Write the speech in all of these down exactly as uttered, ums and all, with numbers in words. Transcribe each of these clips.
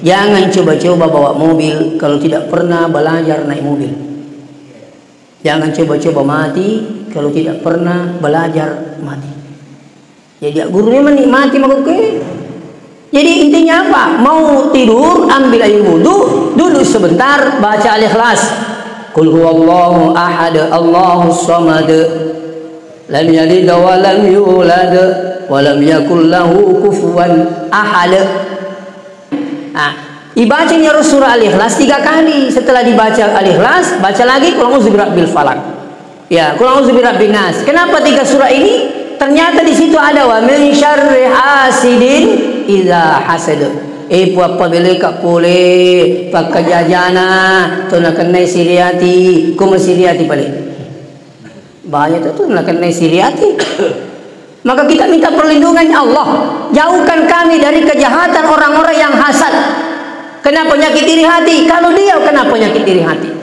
Jangan coba-coba bawa mobil kalau tidak pernah belajar naik mobil. Jangan coba-coba mati kalau tidak pernah belajar mati. Jadi, guru memang nikmati makkukku. Jadi, intinya apa? Mau tidur, ambil air wudhu, duduk sebentar, baca Al-Ikhlas. Qul huwallahu ahad, Allahus samad. Lam yalid wa lam yulad, wa lam yakul lahu kufuwan ahad. Nah, ibacanya surah Al-Ikhlas tiga kali. Setelah dibaca Al-Ikhlas, baca lagi Qul a'udzu birabbil falaq. Ya, Qul a'udzu birabbin nas. Kenapa tiga surah ini? Ternyata di situ ada wa min syarri hasidin idza hasad. Eh, puappa beleka pole pakkajajana to nakennai siriati, ko masiriati pale. Bahaya tu, tu nakennai siriati. Maka kita minta perlindungan, "Ya Allah, jauhkan kami dari kejahatan orang-orang yang hasad." Kenapa nyakit iri hati? Kalau dia kenapa nyakit iri hati?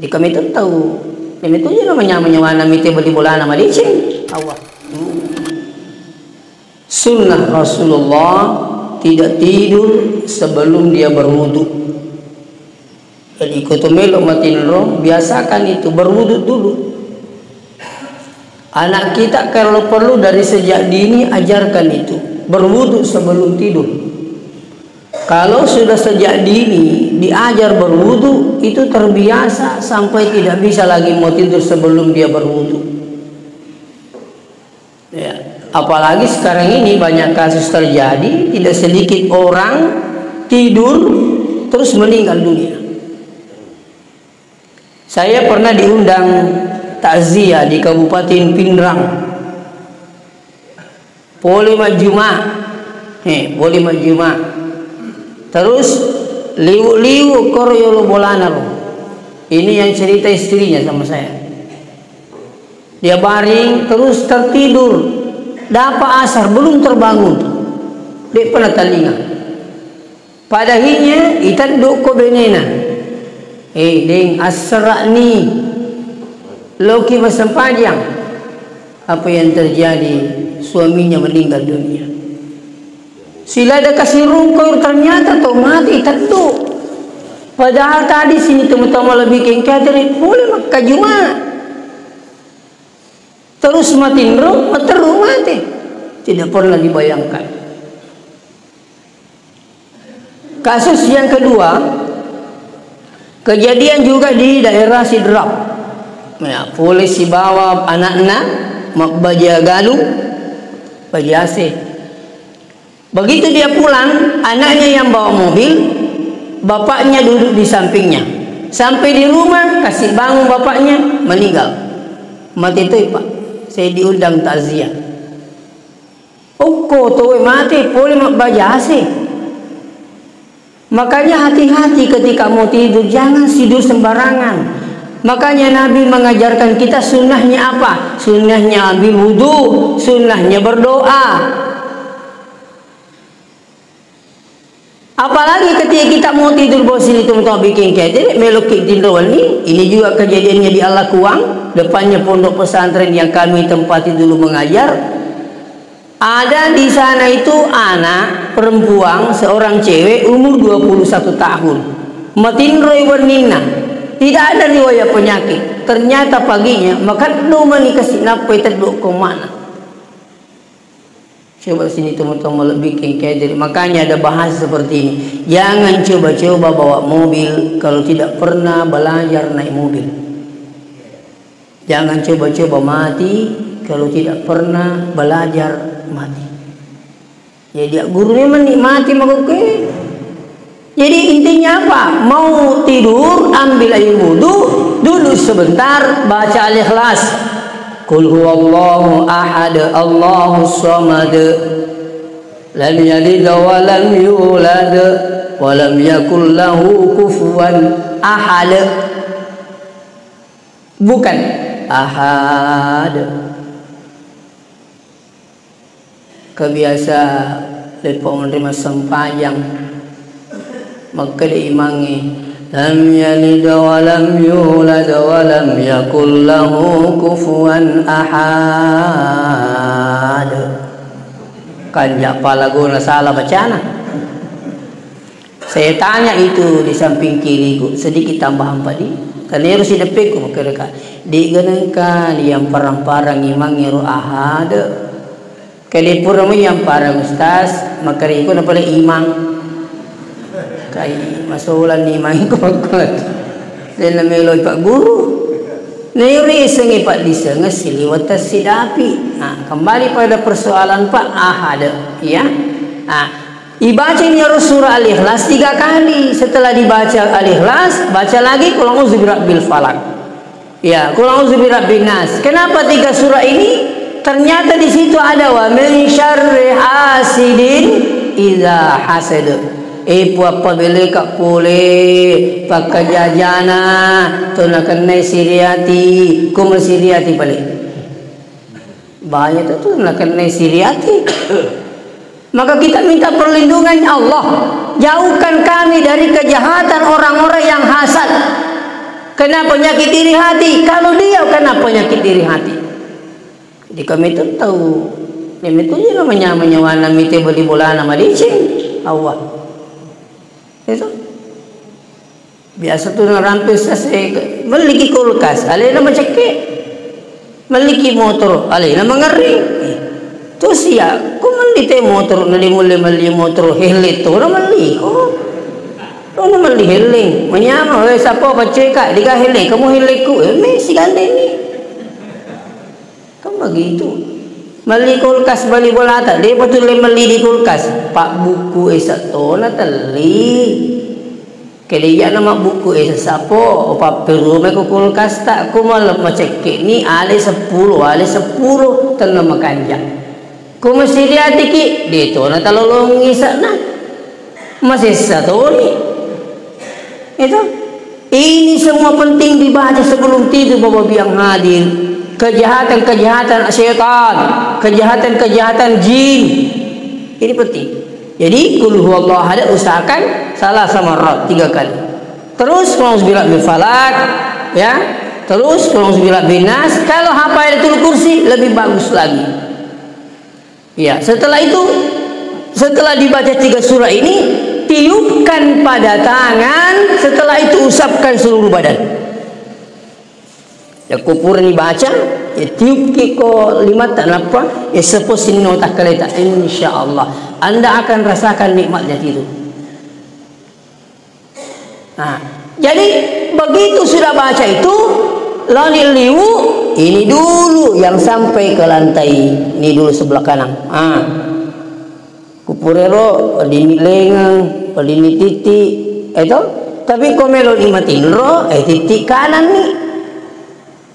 Jadi kami tu tahu. Kami tu je namanya menyewana mite beli bolana madeceng. Allah. Sunnah Rasulullah tidak tidur sebelum dia berwudu. Jadi, ko to melo matinro, biasakan itu berwudu dulu. Anak kita kalau perlu dari sejak dini ajarkan itu, berwudu sebelum tidur. Kalau sudah sejak dini diajar berwudu, itu terbiasa sampai tidak bisa lagi mau tidur sebelum dia berwudu. Ya, apalagi sekarang ini banyak kasus terjadi, tidak sedikit orang tidur terus meninggal dunia. Saya pernah diundang takziah di Kabupaten Pinrang. Pole majjuma. Eh, pole majjuma. Terus liwu-liwu koro yolo bolana lo. Ini yang cerita istrinya sama saya. Dia baring terus tertidur. Dapat asar, belum terbangun. Dia pernah telinga. Padahinya iteddu ko benena. Eh, deng, assera'ni. Loki massempajang. Apa yang terjadi? Suaminya meninggal dunia. Sila ada kasih rungkau, ternyata to mati, teddu. Padahal tadi sini teman-teman lebih kengkateri, boleh makkajuma. Terus matinro, materru mati. Tidak pernah dibayangkan. Kasus yang kedua, kejadian juga di daerah Sidrap. Ya, polisi bawa anaknya, ma-, baja galu, baja A C. Begitu dia pulang, anaknya yang bawa mobil, bapaknya duduk di sampingnya. Sampai di rumah, kasih bangun bapaknya, meninggal. Mati tu, Pak. Saya diundang takziah. Okko tauwe mate pole mabbaja ase. Makanya hati-hati ketika mau tidur, jangan tidur sembarangan. Makanya Nabi mengajarkan kita sunnahnya apa? Sunnahnya ambil wudhu, sunnahnya berdoa. Apalagi ketika kita mau tidur, bosini tu, untuk bikin kayak jadi, melok ki tinro wenni. Ini juga kejadiannya di Allakuang, depannya pondok pesantren yang kami tempati dulu mengajar. Ada di sana itu anak perempuan, seorang cewek umur dua puluh satu tahun. Matinroi wenninna. Tidak ada riwayat penyakit. Ternyata paginya, makaddo mani kasi nappai teddo ko mana. Coba sini teman-teman lebih kengkeng. Jadi, makanya ada bahasa seperti ini. Jangan coba-coba bawa mobil kalau tidak pernah belajar naik mobil. Jangan coba-coba mati kalau tidak pernah belajar mati. Jadi, guru memang nikmati makkukku. Jadi, intinya apa? Mau tidur, ambil air wudhu, duduk sebentar, baca Al-Ikhlas. Qul huwallahu ahad, Allahus samad. Lam yalid wa lam yulad, wa lam yakul lahu kufuwan ahad. Bukan ahad. Kebiasa lepa onri massempajang. Makkeda imangnge, "Lam yalid wa lam yulad wa lam yakul lahu kufuwan ahad." Kanja pala gona salah bacana. Saya tanya itu di samping kiriku, sedikit tambahan padi. Karena ero sideppekku, makkedaka, "De'ga nengka diamparang-parang imang ero ahade." Kede pura mo iamparang ustaz, makkeda iko napale imang. Kai masolang ni imang iko makkuat. Dena meloi pak guru. Naiuri isengi pak disengeng siliwat sidapi. Nah, kembali pada persoalan pak ahade, ya. Nah, Ibaca ini harus surah Al-Ikhlas tiga kali. Setelah dibaca Al-Ikhlas, baca lagi Qul a'udzu birabbil falaq. Ya, Qul a'udzu birabbin nas. Kenapa tiga surah ini? Ternyata di situ ada wa min syarri hasidin idza hasad. Eh, puappa beleka pole pakkajajana to nakennai siriati, kuma siriati pale. Banyak tu, tu nakennai siriati. Maka kita minta perlindungan, "Ya Allah, jauhkan kami dari kejahatan orang-orang yang hasad." Kena penyakit iri hati. Kalau dia kena penyakit iri hati. Jadi kami tu tahu, kami tu je namanya menyewa mite beli bolana madicing. Allah. Itu. Biasa tu narampe sase, melliki kulkas, alena macekke. Melliki motoro, alena mangerring. Terus ya, ko melli te motoro, nali mulle melli motoro, hele to na melli ko. Lo na melli hele, manyameng, "We, sappo pacceka, diga hele, kamu heleku." Eh, me sigandeni. Kan begitu. Melli kulkas, bali bolata, depa tulle melli di kulkas. Pabbukku esa tona telli. Kede iyana mabbukku esa sappo, papperumai ko kulkas ta, ko malle macekke ni ale seppulo, ale seppulo, tenna makanja. Ko masiriatiki, de tona talolong isana. Masessa toni. Itu. Ini semua penting dibaca sebelum tidur, Bapak Ibu yang hadir. Kejahatan-kejahatan setan, kejahatan-kejahatan jin. Ini penting. Jadi, kul huwallahu ahad usahakan salah sama roh tiga kali. Terus, qul a'udzu birabbil falaq, ya. Terus, qul a'udzu birabbin nas. Kalau hafal Ayatul Kursi, lebih bagus lagi. Ya, setelah itu, setelah dibaca tiga surah ini, tiupkan pada tangan, setelah itu usapkan seluruh badan. Ya, kupurani baca, ya, tiupki ko limatta, nappa, ya, sepo sinno takkaleta. Insya Allah, Anda akan rasakan nikmatnya itu. Nah, jadi begitu sudah baca itu, laoni liwu, ini dulu yang sampai ke lantai, ini dulu sebelah kanan. Ah. Kupurero, dini lengeng, dini titik, itu. Tapi ko melo di matinro, eh, titik kanan ni.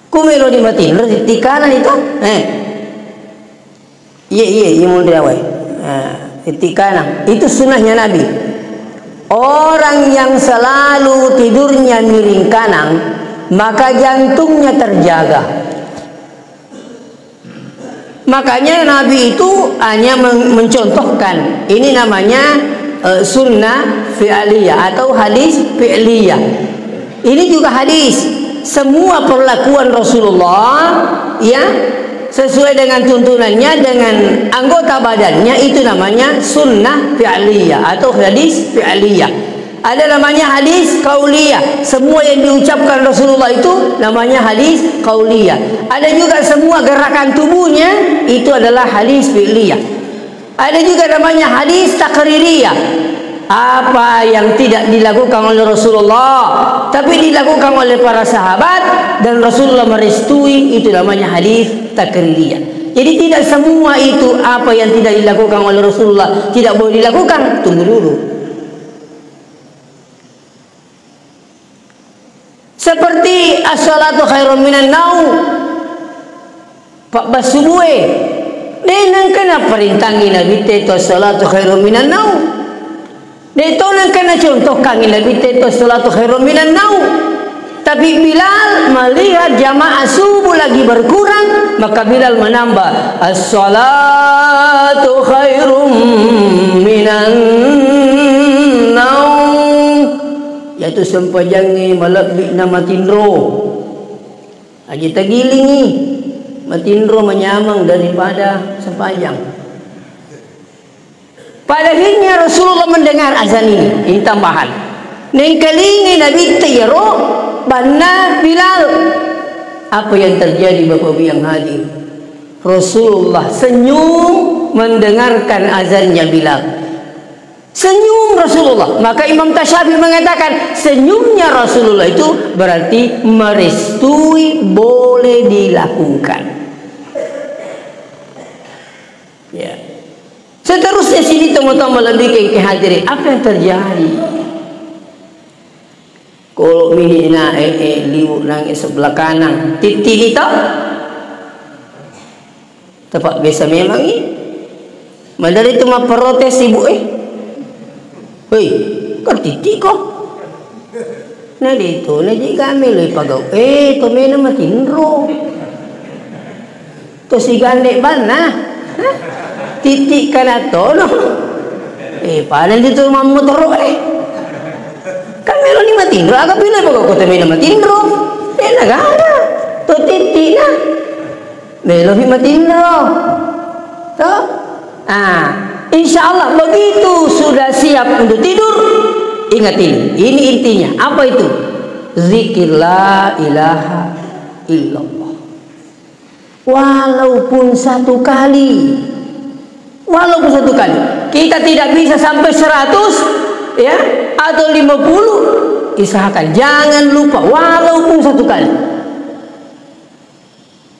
Ko melo di matinro, titik kanan itu. Eh. Iya, iya, iya, munri awai. Nah, titik kanan. Itu sunnahnya Nabi. Orang yang selalu tidurnya miring kanan, maka jantungnya terjaga. Makanya Nabi itu hanya men-, mencontohkan. Ini namanya, eh, sunnah fi'liyah atau hadis fi'liyah. Ini juga hadis. Semua perlakuan Rasulullah, ya, sesuai dengan tuntunannya, dengan anggota badannya, itu namanya sunnah fi'liyah atau hadis fi'liyah. Ada namanya hadis qauliyah. Semua yang diucapkan Rasulullah itu namanya hadis qauliyah. Ada juga semua gerakan tubuhnya itu adalah hadis fi'liyah. Ada juga namanya hadis takririyah. Apa yang tidak dilakukan oleh Rasulullah, tapi dilakukan oleh para sahabat dan Rasulullah merestui, itu namanya hadis takririyah. Jadi tidak semua itu apa yang tidak dilakukan oleh Rasulullah tidak boleh dilakukan. Tunggu dulu. Seperti as-salatu khairum minan naum. Pabbasubue. De nengka naparintangi Nabitta itu as-salatu khairum minan naum. De to nengka nacontohkangi Nabitta itu as-salatu khairum minan naum. Tapi Bilal melihat jamaah subuh lagi berkurang, maka Bilal menambah, "As-salatu khairum minan naum." Yaitu sempajangnge malebbi na matinro. Aja tagilingi, matinro manyameng daripada sempajang. Pada akhirnya Rasulullah mendengar azan ini, ini tambahan. Nengkalingi Nabitta iyaro banna Bilal. Apa yang terjadi, Bapak Ibu yang hadir? Rasulullah senyum mendengarkan azannya Bilal. Senyum Rasulullah. Maka Imam Tasyafi mengatakan, senyumnya Rasulullah itu berarti merestui, boleh dilakukan. Ya. Seterusnya sini, teman-teman, lebih ke, ke hadirin. Apa yang terjadi? Kalau mini na, eh, eh, liu nang, eh, sebelah kanan. Titik ni tau. Tepat biasa memang ni. Madari tu ma protes ibu, eh. Hei, kan titik ko. Na de to, na je kami lo ipagau. Eh, to mena matinro. To sigande banna. Hah? Titik kana tono. Eh, pada di tu mammotoro, eh. Kan melo ni matinro, aga pile pokok ko to mena matinro. Eh, negara. To titik na. Melo ni matinro. To? Ah, insya Allah begitu sudah siap untuk tidur, ingat ini. Ini intinya. Apa itu? Zikir la ilaha illallah. Walaupun satu kali. Walaupun satu kali. Kita tidak bisa sampai seratus, ya, atau lima puluh. Usahakan. Jangan lupa. Walaupun satu kali.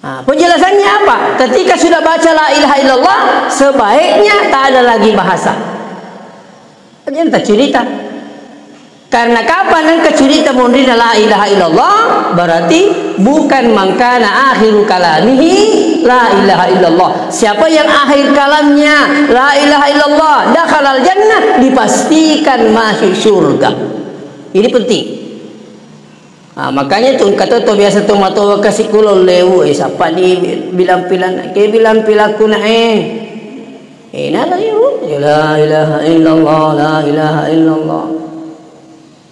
Nah, penjelasannya apa? Ketika sudah baca la ilaha illallah, sebaiknya tak ada lagi bahasa. Jadi tak cerita. Karena kapan engka cerita monrina la ilaha illallah, berarti bukan mangkana akhiru kalamihi la ilaha illallah. Siapa yang akhir kalamnya la ilaha illallah, dakhalal jannah, dipastikan masuk surga. Ini penting. Ah, makanya tu engka to, to biasa to matoa kasi kulo lewu, eh, sappa di bilang-bilang, ke bilang-bilangku na, eh. Eh, nala lewu, la ilaha illallah, la ilaha illallah.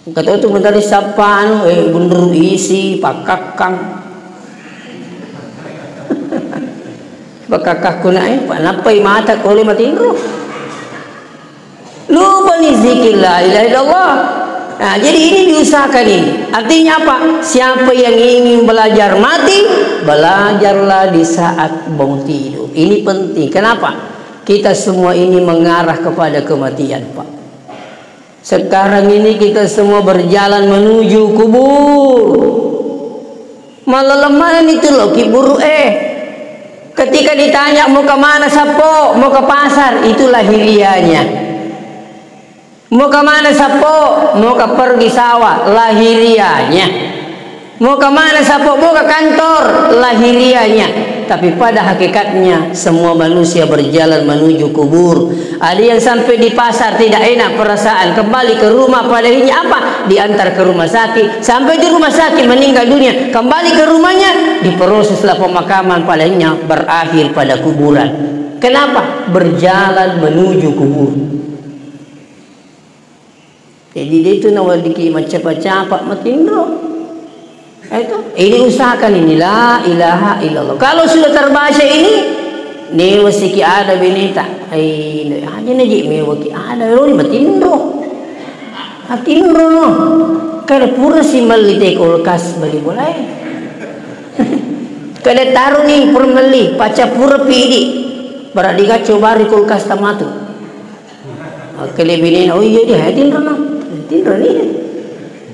Engka to tu mentari sappa anu, eh, bunru isi, pakkakkang. Pakkakkakku na, eh, pa-, nappai mata kole matinro. Lupa ni zikir la ilaha illallah. Nah, jadi ini diusahakan ini. Artinya apa? Siapa yang ingin belajar mati, belajarlah di saat mau tidur. Ini penting. Kenapa? Kita semua ini mengarah kepada kematian, Pak. Sekarang ini kita semua berjalan menuju kubur. Malaleng manenni tu lao ki buru e. Ketika ditanya, "Mau ke mana, Sappo?" "Mau ke pasar," itu lahiriahnya. "Mau ke mana, Sappo?" "Mau ke pergi sawah," lahiriahnya. "Mau ke mana, Sappo?" "Mau ke kantor," lahiriahnya. Tapi pada hakikatnya, semua manusia berjalan menuju kubur. Ada yang sampai di pasar tidak enak perasaan, kembali ke rumah, pada akhirnya apa? Diantar ke rumah sakit. Sampai di rumah sakit, meninggal dunia. Kembali ke rumahnya, diproseslah pemakaman, pada akhirnya berakhir pada kuburan. Kenapa? Berjalan menuju kubur. Jadi, de tu naweddikki maccapa-capa matinro. Eh, itu. Ini usahakan ini, la ilaha illallah. Kalau sudah terbaca ini, newasiki ada beneta. Ai, aja na je mewaki ada, lo ni matinro. Matinro no. Kada pura si melli te kulkas bali bola e. Kada taru ni pura melli, paca pura pidi. Bara diga coba ri kulkas tamatu. Oke, lebih ni, oh iya, dia tinro no. Tinro ni.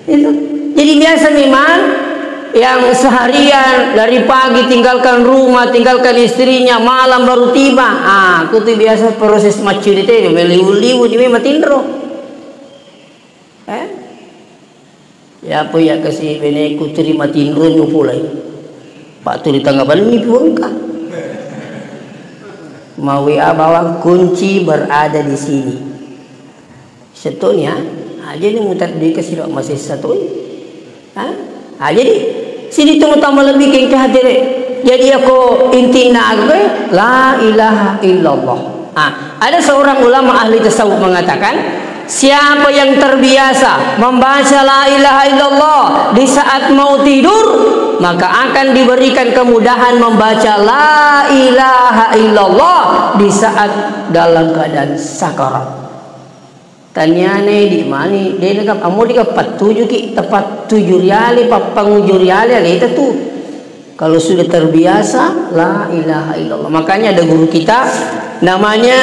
Itu. Jadi biasa memang yang seharian dari pagi tinggalkan rumah, tinggalkan istrinya, malam baru tiba. Ah, aku tu biasa proses maccurita, meliu-liu ni memang tinro. Eh? Ya apa ya kasi beneku terima tinro ni pulai. Pak turi tengah bani puangka. Mau W A bawang kunci berada di sini. Setoni, ha? Ha, jadi mutar di kasiro masessa toi. Ha? Ha, jadi sini tu mutama lebih kengke hadere. Jadi aku intina aku, eh, la ilaha illallah. Ha, ada seorang ulama ahli tasawuf mengatakan, siapa yang terbiasa membaca la ilaha illallah di saat mau tidur, maka akan diberikan kemudahan membaca la ilaha illallah di saat dalam keadaan sakarat. Taniane di mani, de' naka, amo di ka pattuju ki, tepat tuju riale, pappanguju riale, aleta tu. Kalau sudah terbiasa, la ilaha illallah. Makanya ada guru kita, namanya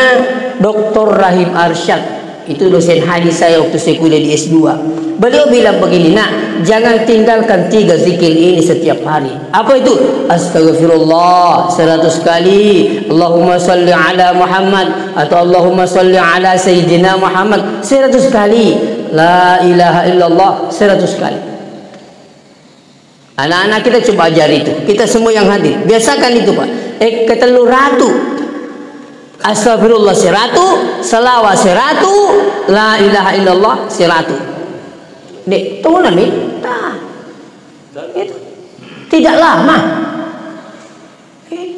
Doktor Rahim Arsyad. Itu dosen hadis saya waktu saya kuliah di S dua. Beliau bilang begini, "Nak, jangan tinggalkan tiga zikir ini setiap hari." Apa itu? Astagfirullah seratus kali, Allahumma salli ala Muhammad, atau Allahumma salli ala Sayyidina Muhammad seratus kali, la ilaha illallah seratus kali. Anak-anak kita coba ajari itu. Kita semua yang hadir, biasakan itu, Pak. Eh, ketellu ratu. Astagfirullah siratu, salawat siratu, la ilaha illallah siratu. Dek, tona mi? Tah. Itu. Tidak lama. Eh.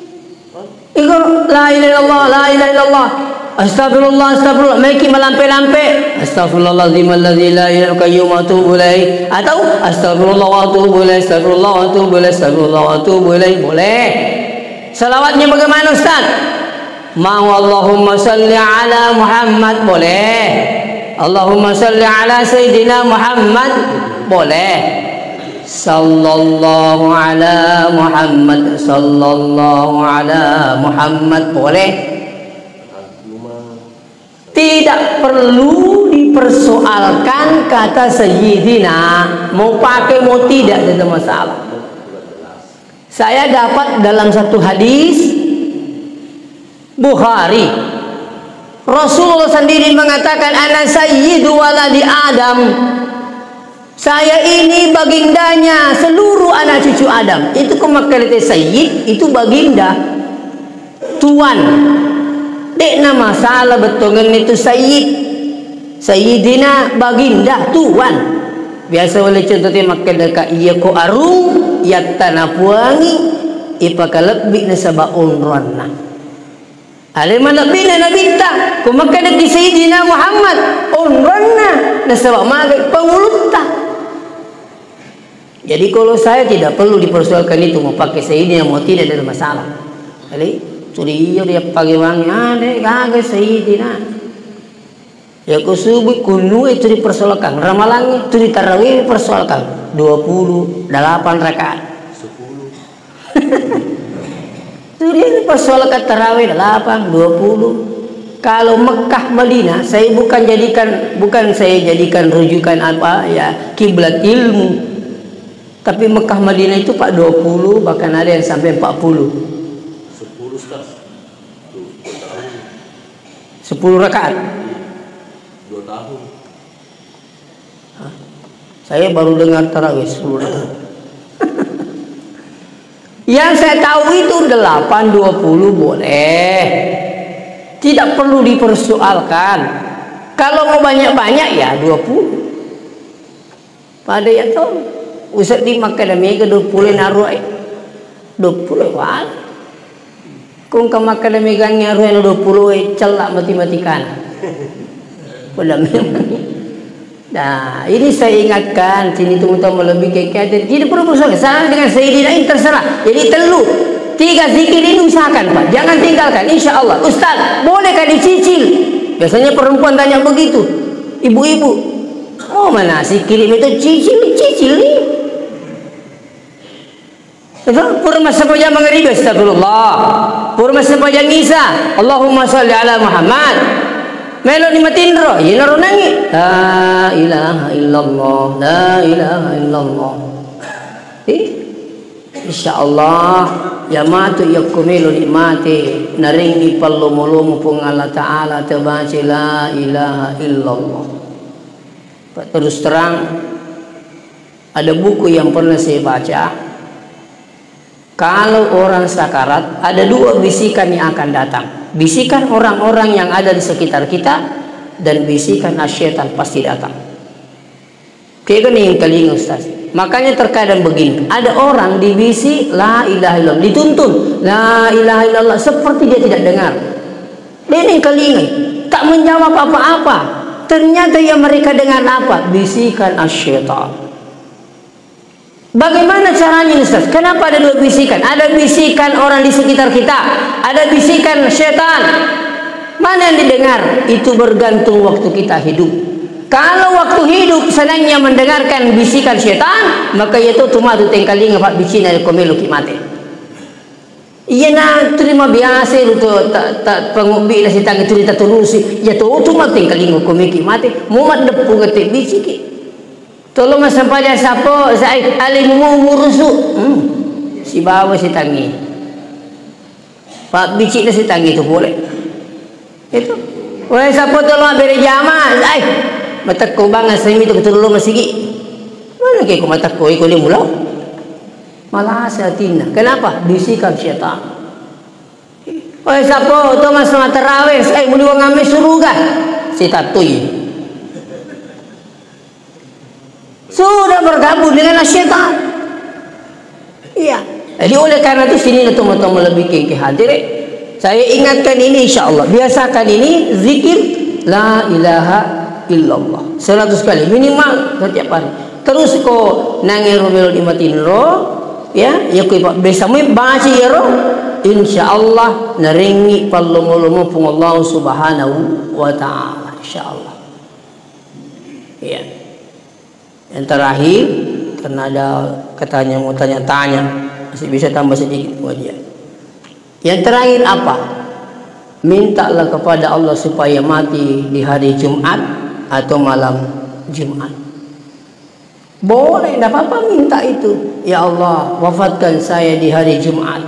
Iko, la ilaha illallah, la ilaha illallah. Astagfirullah, astagfirullah. Maiki malampe-lampe. Astagfirullahaladzim alladzi la ilaha illa qayyum wa atubu ilaih. Atau astagfirullah wa atubu ilaih, astagfirullah wa atubu ilaih, astagfirullah wa atubu ilaih. Boleh. Salawatnya bagaimana, Ustaz? Mau Allahumma salli ala Muhammad, boleh. Allahumma salli ala Sayyidina Muhammad, boleh. Sallallahu ala Muhammad, sallallahu ala Muhammad, boleh. Tidak perlu dipersoalkan kata Sayyidina, mau pakai mau tidak, tidak masalah. Saya dapat dalam satu hadis Bukhari, Rasulullah sendiri mengatakan, "Ana sayyidu waladi Adam." Saya ini bagindanya seluruh anak cucu Adam. Itu ko makkedai sayyid, itu baginda. Tuan. De'na masalah bettuangenna itu sayyid. Sayyidina, baginda, tuan. Biasa wale contoh te makkedaka, iya ko arung, yattana puangi, ipakalebbi nasaba onroanna. Ale malebbina nabitta, ko makkedaki Sayyidina Muhammad, onronna, nasaba magai pangulutta. Jadi kalau saya tidak perlu dipersoalkan itu, mau pakai Sayyidina, mau tidak, tidak ada masalah. Jadi, tuli iyo dia pakai wangi, ah, dek, gaga Sayyidina. Ya, ko subuh, kunue tu dipersoalkan, ramalangi tu ditarawih dipersoalkan, dua puluh delapan rakaat. Tu dia dipersoalkan tarawih delapan, dua puluh. Kalau Mekah, Madinah, saya bukan jadikan, bukan saya jadikan rujukan apa, ya, kiblat ilmu. Tapi Mekah, Madinah itu, Pak, dua puluh, bahkan ada yang sampai empat puluh. Sepuluh, Ustaz. Tuh, dua tahun. Sepuluh rakaat? Dua tahun. Hah? Saya baru dengar tarawih sepuluh rakaat. Yang saya tahu itu delapan, dua puluh boleh. Tidak perlu dipersoalkan. Kalau mau banyak-banyak, ya dua puluh. Pada iya to, usedding makkeda mega duappulo naruai. Duappulo wala. Ko engka makkeda megangngi aruena duappulo e, cella mati-matikana. Pole memang. Nah, ini saya ingatkan, sini tunggu tahu lebih ke, ke, tidak perlu bersoal. Salah dengan Sayyidina ini terserah. Jadi telu, tiga zikir ini usahakan, Pak. Jangan tinggalkan, insya Allah. Ustaz, bolehkah dicicil? Biasanya perempuan tanya begitu. Ibu-ibu, oh, mana si kirim itu cicil, cicil nih. Itu pura massempajang mangaribi, astagfirullah. Pura massempajang isa, Allahumma sholli ala Muhammad. Melo ni matinro, inaro nangi. La ilaha illallah, la ilaha illallah. Ih, insya Allah, ya matu yakko melo ni mate, narengi pallomo-lomo Puang Allah Ta'ala, terbaca la ilaha illallah. Pak, terus terang, ada buku yang pernah saya baca, kalau orang sakarat, ada dua bisikan yang akan datang. Bisikan orang-orang yang ada di sekitar kita, dan bisikan asy-syaitan pasti datang. Kega nih yang telinga, Ustaz? Makanya terkadang begini, ada orang dibisi la ilaha illallah, dituntun la ilaha illallah, seperti dia tidak dengar. De'ni engkalingai, tak menjawab apa-apa. Ternyata yang mereka dengar apa? Bisikan asy-syaitan. Bagaimana caranya, Ustaz? Kenapa ada dua bisikan? Ada bisikan orang di sekitar kita, ada bisikan setan. Mana yang didengar? Itu bergantung waktu kita hidup. Kalau waktu hidup senangnya mendengarkan bisikan setan, maka itu cuma tu tengkalinga pak bicina ko meloki mate. Iya na terima biasa itu tu tak tak pengumbi na setan itu diterusi. Ya tu cuma tengkalinga ko meki mate. Mau mat depu kete biciki. Tolong masampajang sapo, sai alimu mau ngurusu. Hmm. Sibawa setangi. Pabbicikna setangi tu pole. Itu. Weh, sapo tolong bere jama, ai. Matekko banget semi tu ketulung masigi. Mana ke ko matekko iko dia mulau. Malasa atinna. Kenapa? Bisikan setan. Weh, sapo to mas terawih, ai muli wangame suruga. Setan tu. Sudah bergabung dengan setan. Iya. Jadi oleh karena itu sini teman-teman lebih kengke hadir. Saya ingatkan ini insya Allah. Biasakan ini zikir la ilaha illallah. Seratus kali minimal setiap hari. Terus ko nangero melo di matinro, ya, ya ko besamui baca yero, insya Allah narengi pallomo-lomo Puang Allah Subhanahu wa Ta'ala. Insya Allah. Iya. Yang terakhir, karena ada katanya mau tanya-tanya, masih bisa tambah sedikit pengajian. Yang terakhir apa? Mintalah kepada Allah supaya mati di hari Jumat atau malam Jumat. Boleh, tidak apa-apa minta itu. Ya Allah, wafatkan saya di hari Jumat.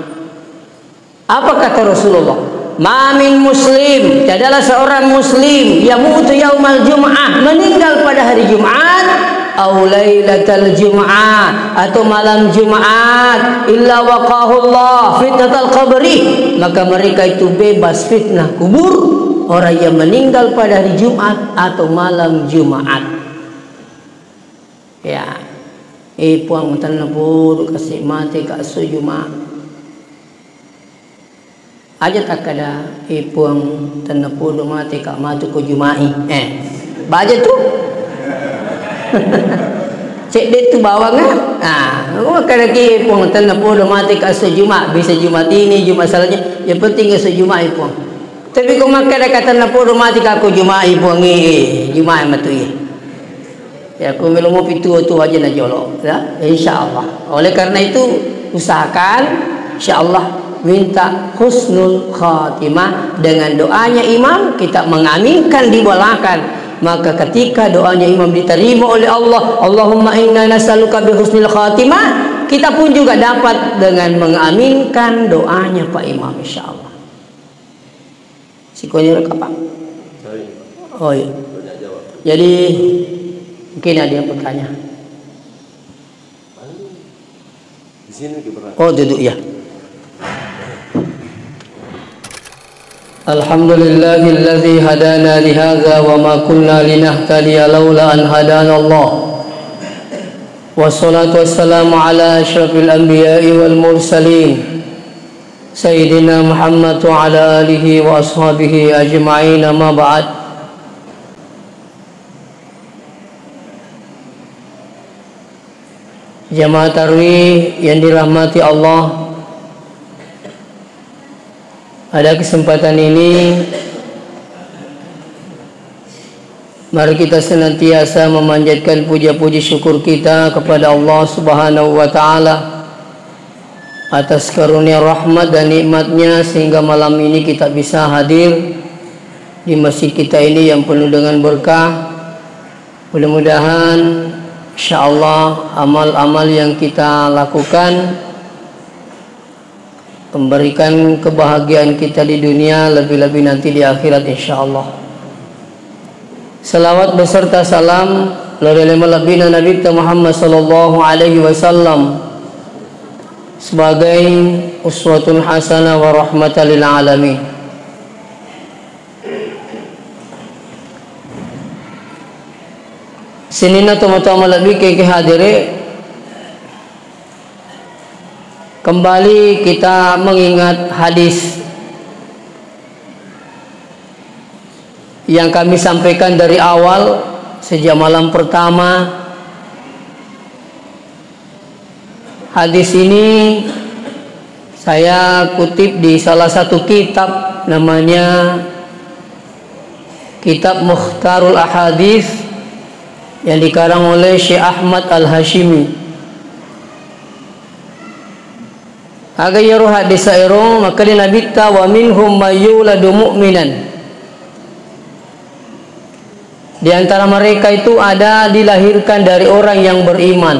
Apa kata Rasulullah? Ma min muslim, tiadalah seorang muslim yamutu yaumal jum'ah, meninggal pada hari Jumat, au lailatal jum'ah, atau malam Jumat, illa waqahullah fitnatal qabri, maka mereka itu bebas fitnah kubur, orang yang meninggal pada hari Jumat atau malam Jumat. Ya. Eh, Puang, tenna podo kasi mate ka esso Juma. Aja takkada, eh, Puang, tenna podo mate ka matu ko Jumai. Eh, baja tu. Cedde tu bawang, eh. Ah, makkada ki, eh, Puang, tenna podo mate ka esso Juma, bisa Jumat ini, Jumat selanjutnya. Yang penting esso Jumai, Puang. Tapi ko makkada ka tenna podo mate ka ko Jumai, Puang, eh, Jumai matu, eh. Ya, ku melo mopi tuo-tuo aja na jolo, ya, insya Allah. Oleh karena itu, usahakan, insya Allah, minta husnul khatimah dengan doanya imam, kita mengaminkan di belakang. Maka ketika doanya imam diterima oleh Allah, Allahumma inna nas'aluka bi husnil khatimah, kita pun juga dapat dengan mengaminkan doanya Pak Imam, insya Allah. Sikoniro kapang. Sorry. Oh iya. Banyak jawab. Jadi mungkin ada yang bertanya. Di sini lagi bertanya. Oh, duduk ya. Alhamdulillahilladzi hadana lihadza wa ma kunna linahtadiya laula an hadanallah. Wassalatu wassalamu ala asyrafil anbiya'i wal mursalin. Sayyidina Muhammad wa ala alihi wa ashabihi ajma'in, amma ba'd. Jamaah tarwih yang dirahmati Allah, pada kesempatan ini mari kita senantiasa memanjatkan puja-puji syukur kita kepada Allah Subhanahu wa Ta'ala atas karunia rahmat dan nikmatnya sehingga malam ini kita bisa hadir di masjid kita ini yang penuh dengan berkah. Mudah-mudahan, insya Allah, amal-amal yang kita lakukan memberikan kebahagiaan kita di dunia, lebih-lebih nanti di akhirat, insya Allah. Salawat beserta salam lao ri malebbina Nabitta Muhammad sallallahu alaihi wasallam sebagai uswatun hasanah wa rahmatan lil alamin. Sininna tomatoa malebbi keke hadere, kembali kita mengingat hadis yang kami sampaikan dari awal, sejak malam pertama. Hadis ini saya kutip di salah satu kitab, namanya Kitab Mukhtarul Ahadits yang dikarang oleh Syekh Ahmad Al-Hashimi. Aga iyaro hadis ero, makkeda Nabitta, "Wa minhum may yuladu mu'minan." Di antara mereka itu ada dilahirkan dari orang yang beriman.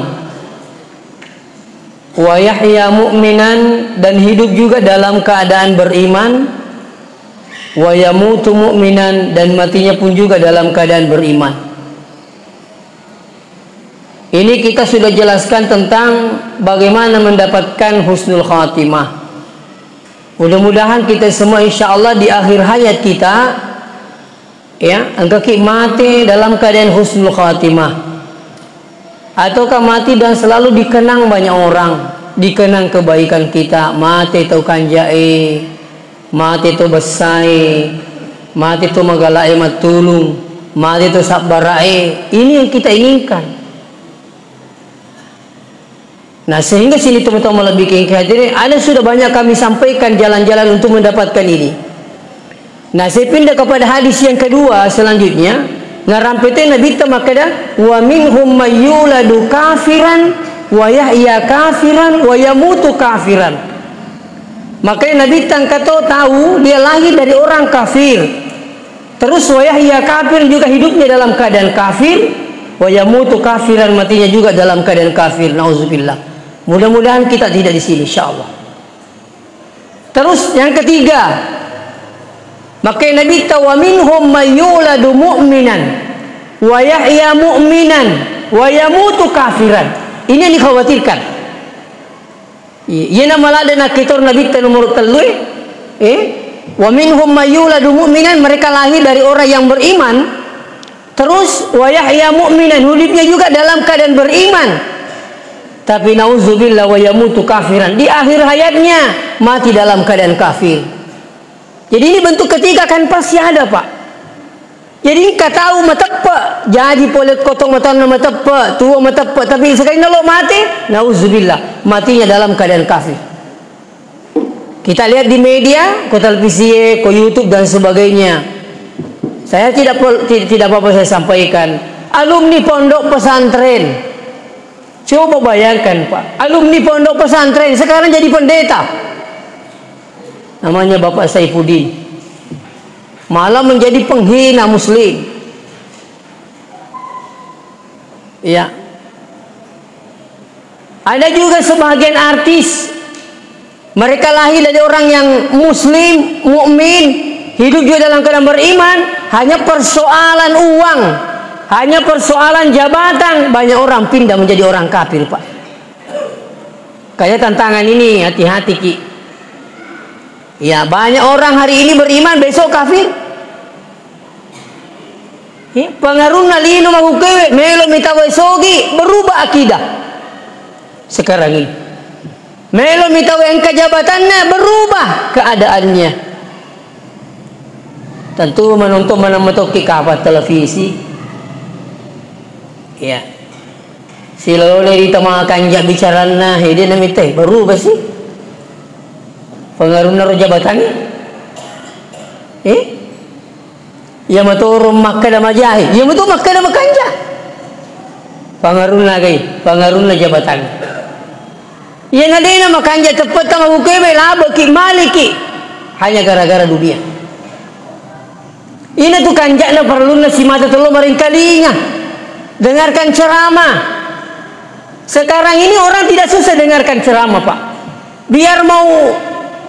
"Wa yahya mu'minan," dan hidup juga dalam keadaan beriman. "Wa yamutu mu'minan," dan matinya pun juga dalam keadaan beriman. Ini kita sudah jelaskan tentang bagaimana mendapatkan husnul khatimah. Mudah-mudahan kita semua, insya Allah, di akhir hayat kita, ya, engkaki mate dalam keadaan husnul khatimah. Ataukah mati dan selalu dikenang banyak orang, dikenang kebaikan kita, mate tau kanjae, mate tau bessae, mate tau magalae mattulung, mate tau sabbarae. Ini yang kita inginkan. Nah, sehingga sini teman-teman lebih ke hadirin, ada sudah banyak kami sampaikan jalan-jalan untuk mendapatkan ini. Nah, saya pindah kepada hadis yang kedua selanjutnya. Narampete Nabitta makkeda, "Wa minhum may yuladu kafiran, wa yahya kafiran, wa yamutu kafiran." Makanya Nabitta engka to tahu dia lahir dari orang kafir. Terus, wa yahya kafir, juga hidupnya dalam keadaan kafir, wa yamutu kafiran, matinya juga dalam keadaan kafir. Nauzubillah. Mudah-mudahan kita tidak di sini, insya Allah. Terus yang ketiga, makanya Nabitta, "Wa minhum may yuladu mu'minan, wa yahya mu'minan, wa yamutu kafiran." Ini yang dikhawatirkan. Iya, iyana maladde nakkitor Nabitta nomor tellu e. Eh? "Wa minhum may yuladu mu'minan," mereka lahir dari orang yang beriman. Terus, "wa yahya mu'minan," hidupnya juga dalam keadaan beriman. Tapi nauzubillah, "wa yamutu kafiran." Di akhir hayatnya mati dalam keadaan kafir. Jadi ini bentuk ketiga kan pasti ada, Pak. Jadi engka tau mateppe, jaji pole ko tomatoanna mateppe, tuo mateppe, tapi sekali nalo mate, nauzubillah, matinya dalam keadaan kafir. Kita lihat di media, ko televisi, ko YouTube dan sebagainya. Saya tidak per-, ti-, tidak apa-apa saya sampaikan. Alumni pondok pesantren. Coba bayangkan, Pak, alumni pondok pesantren sekarang jadi pendeta. Namanya Bapak Saifuddin. Malah menjadi penghina muslim. Iya. Ada juga sebahagian artis, mereka lahir dari orang yang muslim, mukmin, hidup juga dalam keadaan beriman, hanya persoalan uang, hanya persoalan jabatan, banyak orang pindah menjadi orang kafir, Pak. Kayak tantangan ini, hati-hati, Ki. Ya, banyak orang hari ini beriman, besok kafir. Ya, pengaruhna lino makukewe, melo mitawe sogi, berubah akidah. Sekarang ini. Melo mitawe engka jabatanna, berubah keadaannya. Tentu menonton mana metoki kapal televisi. Ya. Siloloni ri tama kanja bicaranna, hede namitai, berubah sih. Pengaruhna ro jabatan. Eh? Iya matoro makkeda majahi, iya matu makkeda makanja. Pangarunna gai, pangarunna jabatan. Iya nadena makanja teppetta mabukebe labeki maliki. Hanya gara-gara dunia. Ina tu kanjana parlunna simata tello maringkalinga. Dengarkan ceramah. Sekarang ini orang tidak susah dengarkan ceramah, Pak. Biar mau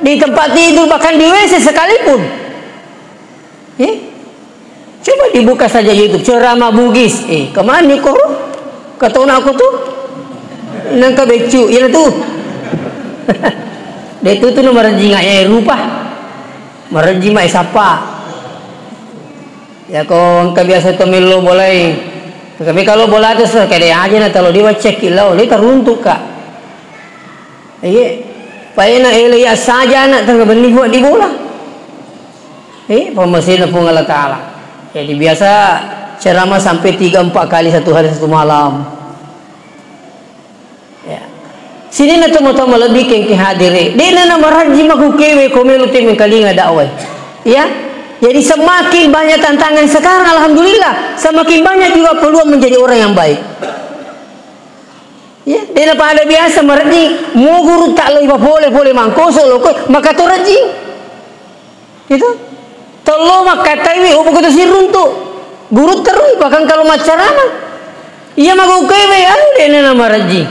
di tempat tidur, bahkan di W C sekalipun. Eh? Coba dibuka saja YouTube, ceramah Bugis. Eh, kemana koro? Katona aku tu. Nangka becu, iya tu. Dia tu tu nomor jinga ya rupa. Marejji mai sappa. Ya ko engka biasa to mello bolai. Tapi kalau bola tu sekali aja na talo dia cek kilo, dia teruntuk, Kak. Iya. Paena ele ya saja anak tengah benih buat di bola. Eh, pemasina Puang Allah Ta'ala. Jadi biasa ceramah sampai tiga empat kali satu hari satu malam. Ya. Sininna tomatoa malebbi kengke hadere. De'na namarajji makukewe ko melo te mengkalinga dakwah. Ya. Jadi semakin banyak tantangan sekarang, alhamdulillah, semakin banyak juga peluang menjadi orang yang baik. Ya, dena pada biasa merejing, mau guru tak lo iba pole, pole mangkoso lo, kok maka to rejing. Itu. Tello makkataiwi, oh, begitu siruntu. Guru terui, bahkan kalau macarama. Iya, mago kewe, anu dena nama rejing.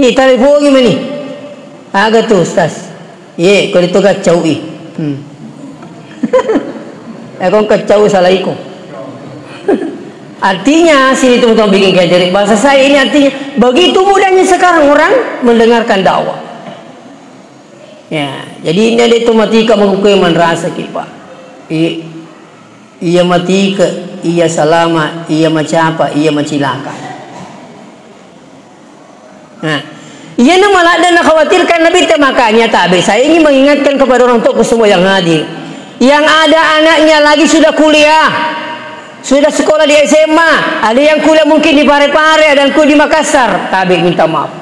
Ih, telepongi meni. Aga tu, Ustaz. Ye, ko itu kacau i. Hmm. Eh, kau kacau salah iko. Artinya, sini teman-teman bikin kayak jadi bahasa saya ini artinya begitu mudahnya sekarang orang mendengarkan dakwah. Ya, jadi ini ada itu mati kamu kue merasa kipa. I-, iya mati ke, iya salama, iya macapa, iya macilaka. Nah, iyana maladde nakhawatirkan Nabitta, makanya tabe saya ingin mengingatkan kepada orang tuaku semua yang hadir. Yang ada anaknya lagi sudah kuliah, sudah sekolah di S M A, ada yang kuliah mungkin di Parepare, ada yang kuliah di Makassar, tabe minta maaf.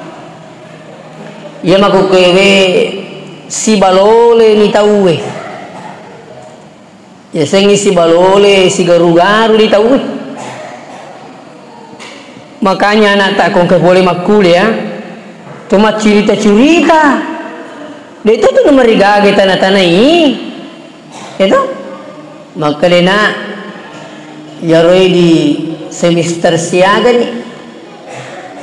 Iya makukewe sibalole ni tauwe. Yasengngi sibalole, sigaru-garu di tauwe. Makanya anakta kongke pole makkuliah, to maccurita-curita. De' to tu namarigaga tana-tanai. Itu? Makkedena, yaroi di semester siaga ni.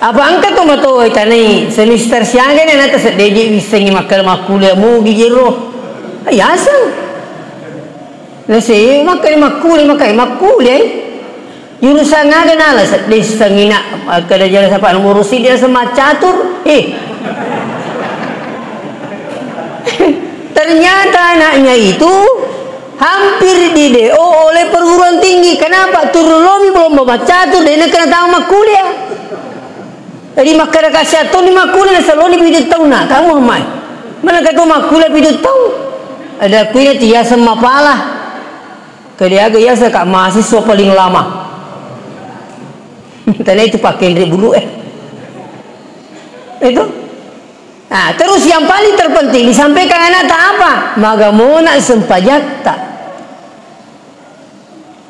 Apa engka to matoa tanai semester siaga ni anakta seddeji wissengngi makkeda makkuliah mugi jero. Yaseng. Nase makkeda makkuliah, makkeda makkuliah. Jurusan aga nala sedde sengina, makkeda jala sapa nomor sidi aseng maccatur. Eh. Ternyata anaknya itu hampir di D O oleh perguruan tinggi. Kenapa? Turun lomi belum baca catur, de' nakkeda tama makkuliah. Jadi makkeda kasihan toni makkuliah, nasaloni pitu taunna, kamu mai. Mana kata makkuliah pitu taung? Ada kuina tiasa mapala. Kediaga yasa ka mahasiswa paling lama. Tadi itu pakai bulu eh. Itu. Nah, terus yang paling terpenting disampaikan anakta apa? Magamona sempajatta.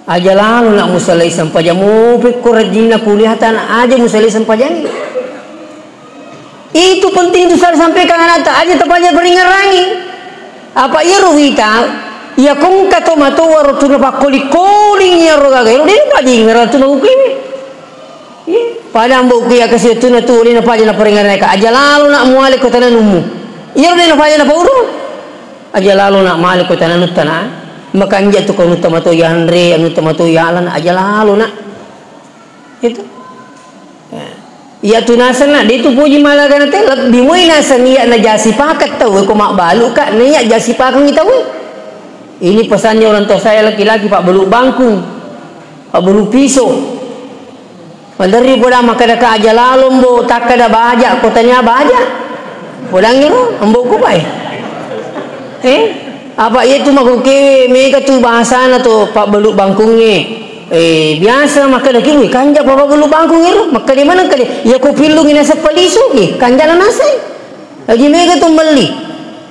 Aja lalo nak musalai sempajang, mupi ko rajinna kuliah tana aja musalai sempajang. Itu penting tu saya sampaikan anakta, aja tapaja peringerangi. Apa iyaro wita, iya kongka to matoa ro tu napakkoli-koling iyaro gaga, iyaro de' napaja ingerang tu naukiwi. Iya, pada ambo'ku iya kasi tuna tu, de' napaja naparingerang ka, aja lalo nak muale ko tananummu. Iyaro de' napaja napauro. Aja lalo nak male ko tananutta na. Makanja tu ko anutta mato yanre, anutta mato yalan, aja lalo nak. Itu. Ya. Iya tu naseng nak, de' tu poji malagana te, lebbi moi naseng iya najasi pakeng tau, ko mabbalu ka, na iya jasi pakengngi tau. Ini pesannya orang tua saya laki-laki, Pak Beluk Bangkung, Pak Beluk Piso. Maderri poda makkeda ka aja lalo mbo takkeda baja, ko tania baja. Podangngi ro, ambo'ku pae. Eh, apa iya tu makukewe mega tu bahasana to Pak Beluk Bangkungnge. Eh, biasa makkeda ki, "Wih, kanja Pak Beluk Bangkungnge ro." Makkeda maneng kede, "Iya ko pillungi naseng palisuki, kanja na naseng." Lagi mega tu melli.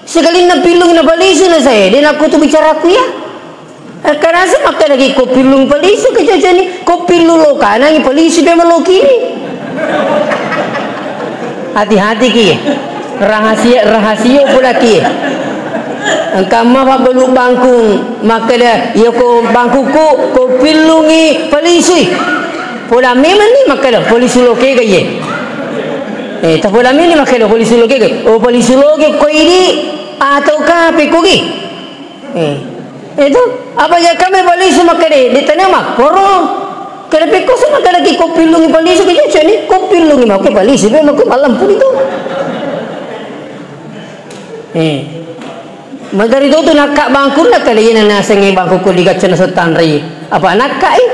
Sekalinna pillungi napalisu na saya, de' nakko tu bicaraku ya. Karasa makkedaki ko pillung palisu kecoconi, ko pillu lokanangi palisu pe malokini. Hati-hati ki. Rahasia, rahasia pula ki. Engka ma Pak Beluk Bangkung makkeda, iya ko bangkuku ko pillungi palisui. Poda memang ni makkeda palisu loke ga iye. Eh, ta poda memang ni makkeda palisu loke ga. Oh, palisu loke ko idi atau ka pekko gi. Eh. Itu, apa ya kami polisi makkeda, di tengah makkoro. Kada pekko sama kada ki ko pillungi polisi ke cucu ni, ko pillungi mau ke polisi, be mau ke malam pun itu. Eh. Magari tu tu nakka bangku nak kali ini nasengi bangku ko digacana setanri. Apa nakka eh?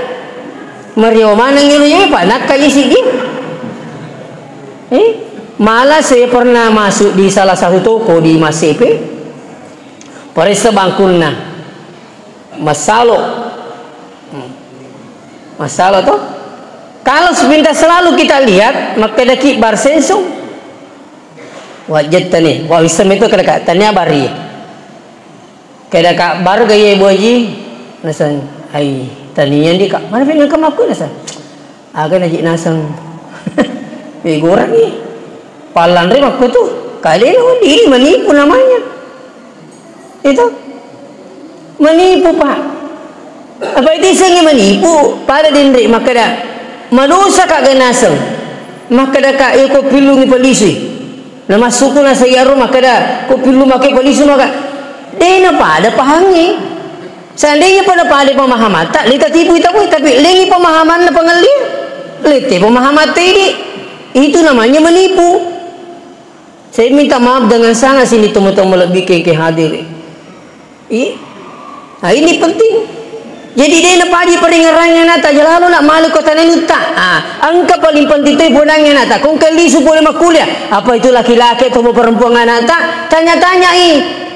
Mario mana ngilu ya, apa nakka isi di? Eh, malah saya pernah masuk di salah satu toko di Masepe. Paressa bangkunna. Massalo. Hmm. Massalo to? Kalau sepintas selalu kita lihat, makkedaki bar sensung. Wajjatta ni, wa wisseng itu kada ka tania bari. Kada ka bar gaya boji. Naseng, ai, tania ndi, Kak. Mana pengen ke makku, naseng? Aga naji naseng. Megorangi. Pallanre makku tu. Kale lo, ini menipu namanya. Itu. Menipu, Pak. Apa itu isengnge menipu? Pada denre makkeda, madosa, Kak, ga naseng. Makkeda, Kak, iya ko pillungi polisui. Namassuku naseng iyaro makkeda, ko pillu make polisu maka. Dena pada pahangnge. Seandainya pada-pada pemahaman, tak leta tipu itu, tapi lengi pemahaman na pengelia, lete pemahaman tadi. Itu namanya menipu. Saya minta maaf dengan sangat sini teman-teman lebih ke, ke hadir. Iya. Nah, ini penting. Jadi, dena paji peringerannya nata jalalo nak malu kota nenutta. Ah, engka paling penting tu podangnya nata. Kong kelisu boleh makuliah. Apa itu laki-laki atau perempuan nata? Tanya-tanyai.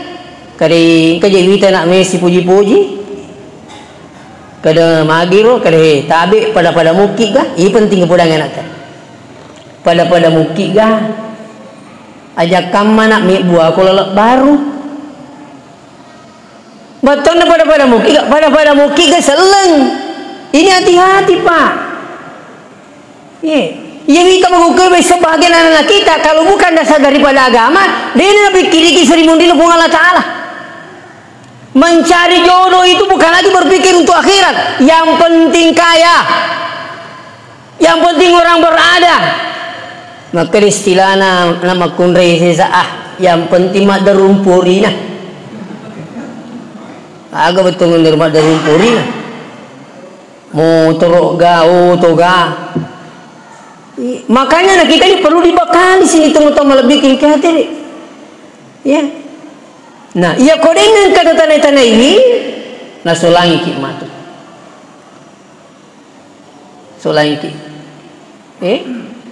Kade, engka je wita nak mesi puji-puji. Kada magiro, kada he, tabe pada-pada muki ga? Iya penting podang anakta. Pada-pada muki ga? Aja kamma nak mebbu aku lalak baru. Battonna pada-pada muki ga? Pada-pada muki ga selleng. Ini hati-hati, Pak. Iya. Iya, wita magukkue sebagian anak kita, kalau bukan dasar daripada agama, dia ini napikkiriki seribu dina Puang Allah Ta'ala. Mencari jodoh itu bukan lagi berpikir untuk akhirat. Yang penting kaya. Yang penting orang berada. Maka istilahna namakkunrai sesa, ah, yang penting maddarumpurina. Aga betul ngendir maddarumpurina. Motoro ga, oto ga. I-, makanya anak kita ini perlu dibekali sini teman-teman lebih tinggi hati. Ya. Nah, iya ko dengeng kata tanai-tanai ini, nasolangiki matu. Solangiki. Eh?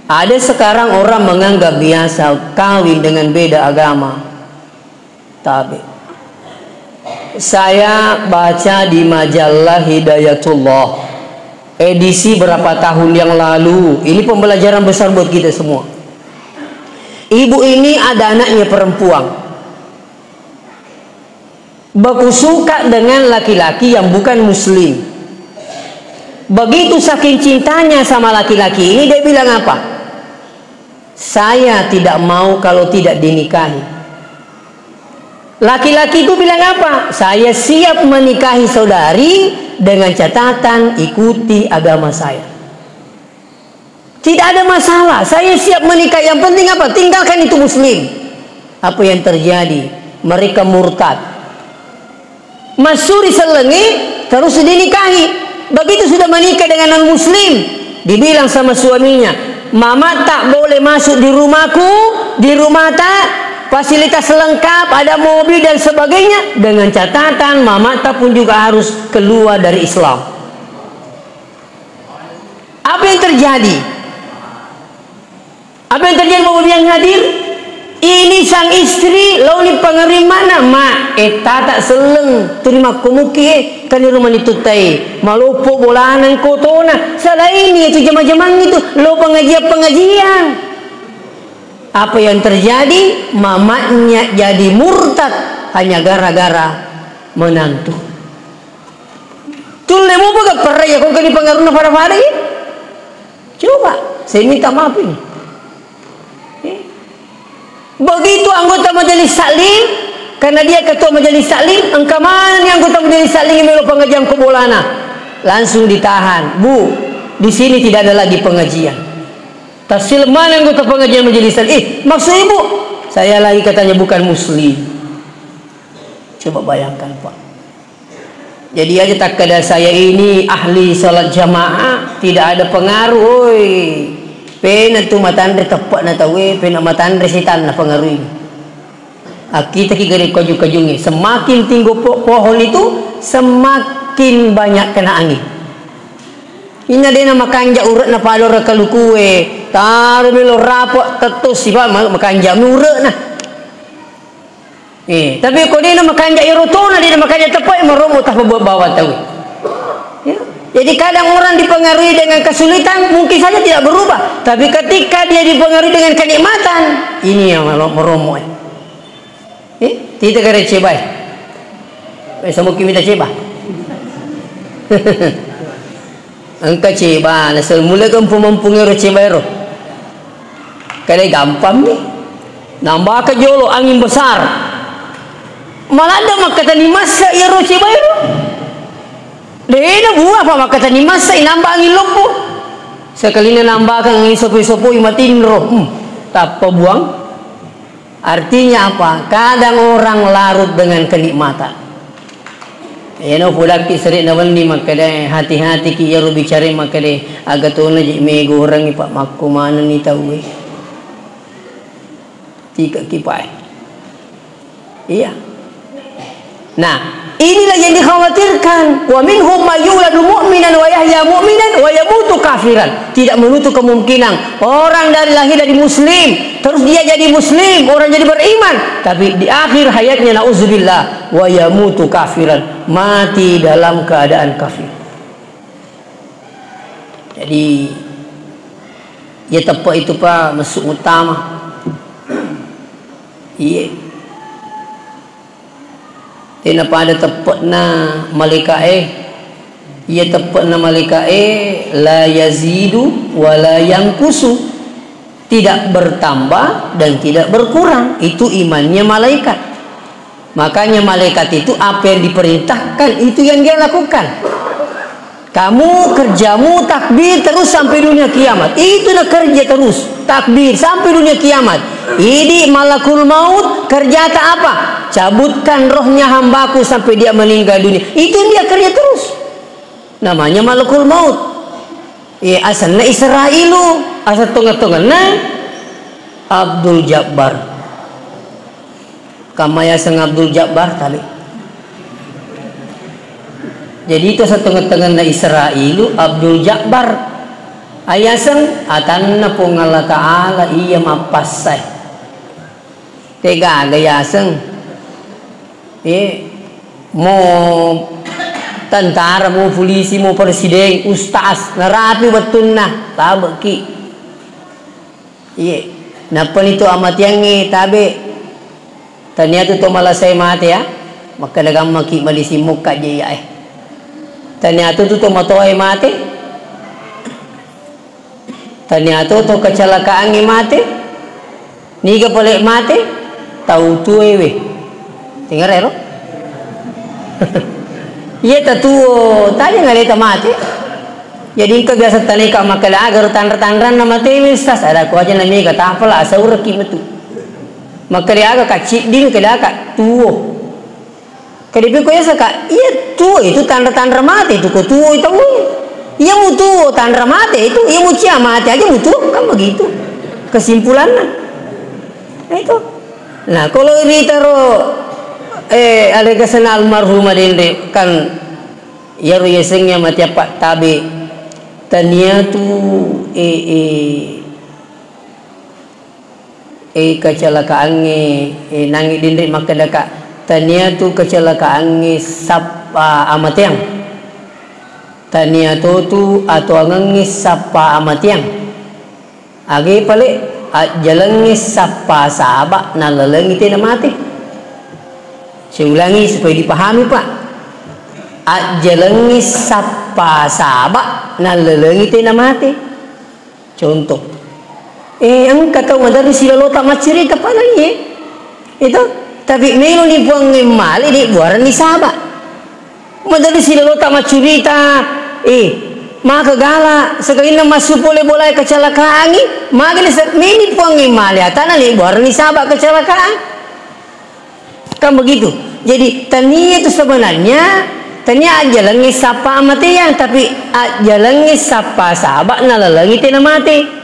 Ada sekarang orang menganggap biasa kawin dengan beda agama. Tabe. Saya baca di majalah Hidayatullah, edisi berapa tahun yang lalu. Ini pembelajaran besar buat kita semua. Ibu ini ada anaknya perempuan. Baku suka dengan laki-laki yang bukan muslim. Begitu saking cintanya sama laki-laki ini, dia bilang apa? "Saya tidak mau kalau tidak dinikahi." Laki-laki itu bilang apa? "Saya siap menikahi saudari dengan catatan ikuti agama saya." Tidak ada masalah, saya siap menikah. Yang penting apa? Tinggalkan itu muslim. Apa yang terjadi? Mereka murtad. Massuri sellengi, terus dinikahi. Begitu sudah menikah dengan non muslim, dibilang sama suaminya, "Mama tak boleh masuk di rumahku, di rumah tak, fasilitas lengkap, ada mobil dan sebagainya, dengan catatan mama tak pun juga harus keluar dari Islam." Apa yang terjadi? Apa yang terjadi, Bapak Ibu yang hadir? Ini sang istri, laoni pengerimana, "Ma, eh, tata selleng, terima komuki, eh, kan di rumah itu tai, malopo bolana kotona." Selain itu, jama-jamang itu, lo pengajian-pengajian. Apa yang terjadi? Mamanya jadi murtad hanya gara-gara menantu. Tulle mupa ga perra iya ko engka dipengaruhna pada-pada i? Coba, saya minta maaf ini. Eh? Begitu anggota majelis taklim, karena dia ketua majelis taklim, engka maneng anggota majelis taklim yang melo pengajian ko bolana. Langsung ditahan. "Bu, di sini tidak ada lagi pengajian." Tassil maneng anggota pengajian majelis taklim. "Eh, maksud ibu?" "Saya lagi," katanya, "bukan muslim." Coba bayangkan, Pak. Jadi aja takkeda saya ini ahli salat jamaah, tidak ada pengaruh, oi. Pena tu matanre teppe'na tauwe, pena matanre setanna pengaruh ini. Akkitaki gare kaju-kajungnge, semakin tinggi po-, pohon itu, semakin banyak kena angin. Inna dena makanja ure'na palora kalukue, taro melo rapo tetto sipa ma-, makanja mi ure'na. Eh, tapi ko dena makanja ero tona, dena makanja teppa'e, maromo tah pabbawa tau. Ya. Jadi kadang orang dipengaruhi dengan kesulitan, mungkin saja tidak berubah. Tapi ketika dia dipengaruhi dengan kenikmatan, ini yang maro-, maromo, eh. Eh, tita kare cebai. Eh, samuki mita ceba. Engka ceba, nasel mulai kempung-mempung ero ceba ero. Kada gampang mi. Nambaka jolo angin besar. Maladde makkatani massa iyaro ceba ero. Dena buah, apa makkatani massa inamba angin loppo. Sekalina nambakang angin sopo-sopo matinro. Hmm, tappa buang. Artinya apa? Kadang orang larut dengan kenikmatan. Eno pudakki seri nawenni makkeda, hati-hati ki iyaro bicara makkeda, aga tona je megorangi pak makko manenni tauwe. Tika kipae. Iya. Nah, inilah yang dikhawatirkan. Wa minhum may yuladu mu'minan wa yahya mu'minan wa yamutu kafiran. Tidak menutup kemungkinan orang dari lahir dari muslim, terus dia jadi muslim, orang jadi beriman, tapi di akhir hayatnya, nauzubillah, wa yamutu kafiran, mati dalam keadaan kafir. Jadi, ya tepe itu pa mesuk utama. Iya. Tena pada teppe'na malaika'e. Iya teppe'na malaika'e, la yazidu wa la yankusu. Tidak bertambah dan tidak berkurang. Itu imannya malaikat. Makanya malaikat itu apa yang diperintahkan, itu yang dia lakukan. Kamu kerjamu takbir terus sampai dunia kiamat. Itu na kerja terus. Takbir sampai dunia kiamat. Idi malakul maut kerjata apa? Cabutkan rohnya hambaku sampai dia meninggal dunia. Itu yang dia kerja terus. Namanya malakul maut. Iya, asenna Israilu, asal tonga-tonganna Abdul Jabbar. Kamma yaseng Abdul Jabbar tadi. Jadi itu satu tengah-tengahna Israilu Abdul Jabbar. Ayaseng atanna Puang Allah Ta'ala iya mappassai. Tegaga yaseng. Eh, mo tentara, mo polisi, mo presiden, ustaz, narapi wettunna, tabeki. Iye, nappani to amatiangnge tabe. Tania tu to malasai mate ya. Makkeda gammaki madising mokka je iya eh. Tania tu tu to matoe mate. Tania tu to kecelakaangnge mate. Niga pale mate? Tau tuewe. Tinggal ero. Iya tatuo, tanya ngaleta mate. Jadi engka biasa taneka makkeda aga ro tanra-tanranna matewe, Ustaz, ada ko aja namega tapala asauraki metu. Makkeda aga kacidding, keda ka tuo. Kede piko yasaka, iya tuo itu tanra-tanra mate itu ko tuo itu. Iya mu tuo tanra mate itu, iya mu cia mate aja mu tuo, kan begitu kesimpulannya. Nah itu. Nah, kalau ritaro eh alekasena almarhumah dende kan Iyaro yasengnge mate apa tabe tania tu, eh, eh, eh, kecelakaangnge, eh, nangi dinri makkedaka tania tu kecelakaangnge sappa amateang. Tania to tu atuangengnge sappa amateang. Age pale, ajjalengnge sappa saba nallalengi tena mate. Saya ulangi supaya dipahami, Pak. Ajjalengnge sappa saba nallalengi tena mate. Contoh. Eh, engka tau maderri silalota maccurita, Pak, naiye. Itu, tapi meloni Puangnge male, de buarenni saba. Maderri silalota maccurita, eh, maka gala, sekalinna massu pole bolae kecelakaan, magani se-, meni Puangnge male, atana le buarenni saba kecelakaan. Kan begitu. Jadi, tania itu sebenarnya, tania ajjalengnge sappa amateang, tapi ajjalengnge sappa saba nalalengi tena mate.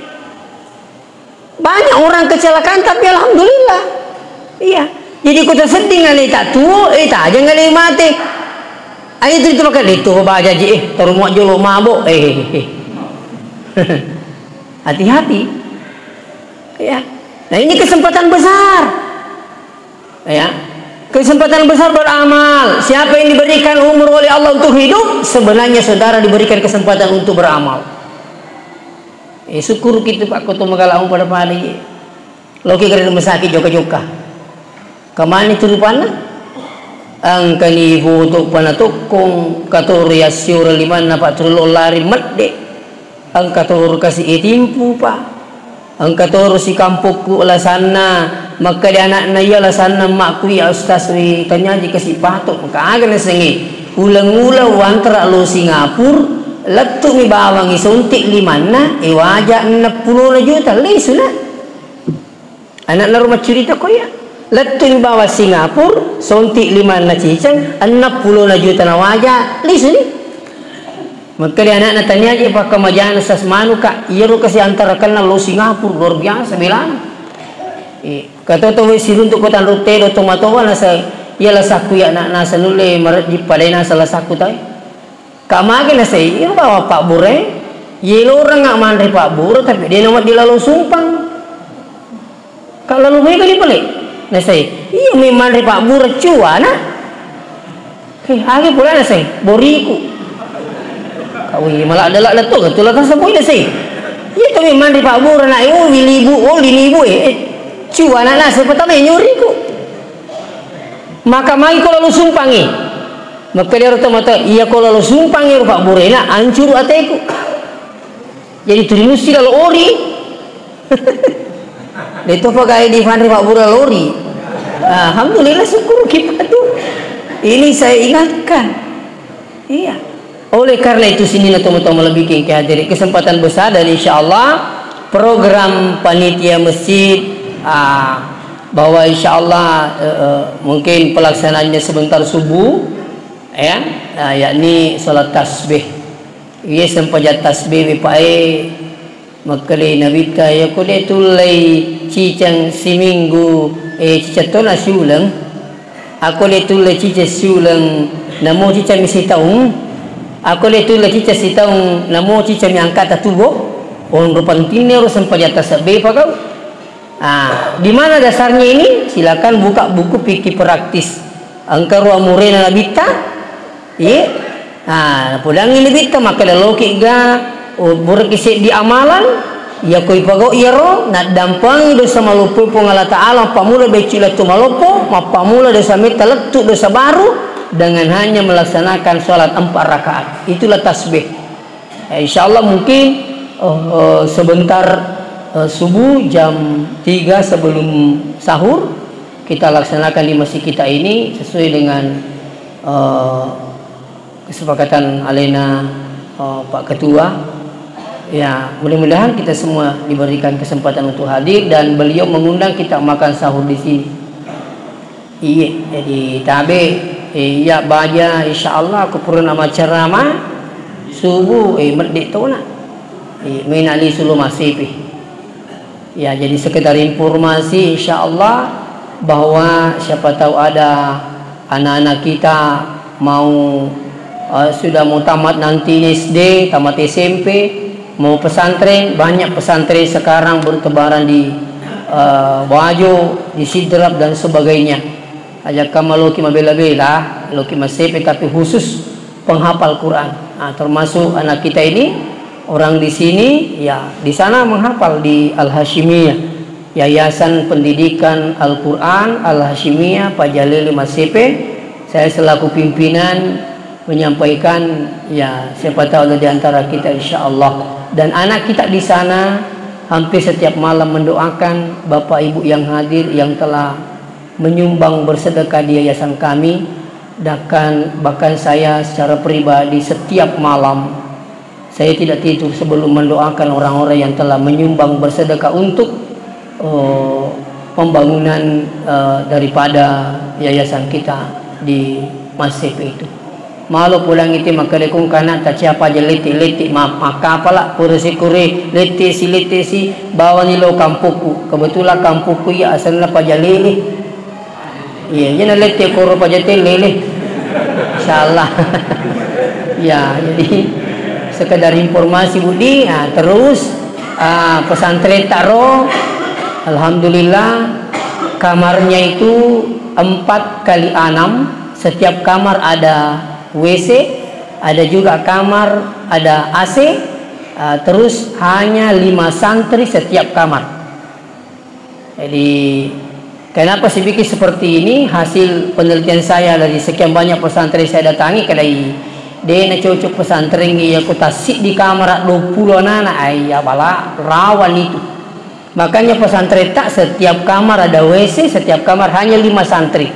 Banyak orang kecelakaan, tapi alhamdulillah. Iya. Jadi, ko tasedding aleta tuo, eh, tajang ale mate. Ayo itu, itu maka itu bajaji, eh, taruh muat jolo mabok, eh, eh, eh. Hati-hati. Ya. Nah, ini kesempatan besar. Ya. Kesempatan besar beramal. Siapa yang diberikan umur oleh Allah untuk hidup, sebenarnya saudara diberikan kesempatan untuk beramal. Eh, syukur kita, Pak, koto magala pada pale. Loki ke rumah sakit jokka-jokka. Kemana itu rupanna? Engkani foto pana tokkong, katoro yassiora limanna, Pak, tullo lari medde. Engka toro kasi itimpu, Pak. Engka toro sikampokku lasanna, makkeda anakna, iya lasanna emakku, iya Ustaz, ri tanyaji kasi patok. Maka aga nasengi, uleng-uleng wantara lo Singapura, lettu mi bawangi sonti limanna, e waja enneng pulona juta, lisuna. Anakna ro maccurita ko iya. Lettu mi bawang Singapura, sonti limanna ciceng, enneng pulona juta na waja, lisuni. Makkeda anakna, tania je pakkamajana sas manuka, iyaro kasi antarakenna lo Singapura, luar biasa belana. Eh, kato to we siruntu ko tanru tedo to matowa nasa, iya lasakku ya anak nasa nulle marejji padai nasa lasakku tai. Ka mage nasai, iyaro bawang pabbura, yeloreng manre pabbura, tapi de na wedding lalo sumpang. Ka lalo mega ni pale. Nasai, iya mi manre pabbura cuana. He, age pula nasai, boriku. Ka wi, malah adalah letu, letu lah tasabui nasai. Iya to mi manre pabbura na, oh, wilibu, oh, linibu, eh, eh. Cuana nasai, patama nyuriku. Maka mai ko lalo sumpangi. Makkeda ro tomatoa, iya ko lalo sumpangi ro pabburena, ancuru ateku. Jadi turimusi lalo ori. Deto pagai di fanre pabbura lori. Alhamdulillah, syukur kita tuh. Ini saya ingatkan. Iya. Oleh karena itu, sini na tomatoa malebbi ki engka hadiri kesempatan besar, dan insya Allah program panitia masjid, ah, bahwa insya Allah, eh, eh, mungkin pelaksanaannya sebentar subuh, ya, ah, yakni sholat tasbih. Iya, sempajang tasbih, Bapak, eh, Makkedai Nabitta, "Iyako de tullei ciceng siminggu, eh, ciceng tona siuleng. Ako de tullei ciceng siuleng, namo ciceng mi sitaung. Ako de tullei ciceng sitaung, namo ciceng mi angkata tubo." Onro pentinna ro sempajang tasebbe pakau. Ah, di mana dasarnya ini? Silakan buka buku fikih praktis. Engka ro amurena Nabitta, Iye. Ah, napodangngi Nabitta makkeda, loki ga, oh, buraki seddi amalan, iyako ipagau iyaro, naddampengi dosa maloppo Puang Allah Ta'ala, mappamula beccu lettu maloppo, mappamula dosa metta lettu dosa baru, dengan hanya melaksanakan sholat empat rakaat. Itulah tasbih. Ya, insya Allah mungkin, eh, eh, sebentar, eh, subuh jam tiga sebelum sahur, kita laksanakan di masjid kita ini sesuai dengan, eh, kesepakatan alena, eh, Pak Ketua. Ya, mudah-mudahan kita semua diberikan kesempatan untuk hadir dan beliau mengundang kita makan sahur di sini. Iye, jadi tabe, eh, iya baja, insya Allah, aku pura nama ceramah subuh, eh, medde tona. Eh, mena lisu lo masipi. Ya, jadi sekedar informasi, insya Allah, bahwa siapa tahu ada anak-anak kita mau, eh, sudah mau tamat nanti S D, tamat S M P, mau pesantren, banyak pesantren sekarang bertebaran di, eh, Wajo, di Sidrap dan sebagainya. Aja kamma loki mabela-bela, loki masepe, tapi khusus penghafal Quran. Nah, termasuk anak kita ini, orang di sini, ya, di sana menghafal di Al-Hasyimiyah. Yayasan Pendidikan Al-Quran Al-Hasyimiyah Pajalele Masepe. Saya selaku pimpinan menyampaikan, ya, siapa tahu ada di antara kita, insya Allah. Dan anak kita di sana hampir setiap malam mendoakan Bapak Ibu yang hadir, yang telah menyumbang bersedekah di yayasan kami, bahkan, bahkan saya secara pribadi setiap malam, saya tidak tidur sebelum mendoakan orang-orang yang telah menyumbang bersedekah untuk, eh, pembangunan, eh, daripada yayasan kita di Masif itu. Malo pulang ite makkeda kong kana ta siapa aja lette-lette, ma-, makkapala pura sikure lette si, lette si, bawani lo kampokku. Kebetulan kampokku iya asenna Pajalele. Iya, iya na lette koro Pajatele lele. Insyaallah. Ya, jadi sekedar informasi Budi, nah, terus, ah, pesantren taro, alhamdulillah, kamarnya itu empat kali enam, setiap kamar ada W C, ada juga kamar ada A C, ah, terus hanya lima santri setiap kamar. Jadi, Kenapa saya bikin seperti ini? Hasil penelitian saya dari sekian banyak pesantren saya datangi, kedai, de' na cocok pesantren iya ko tassiddi kamar dua puluh anak-anak, ayya bala, rawan itu. Makanya pesantren tak setiap kamar ada W C, setiap kamar hanya lima santri.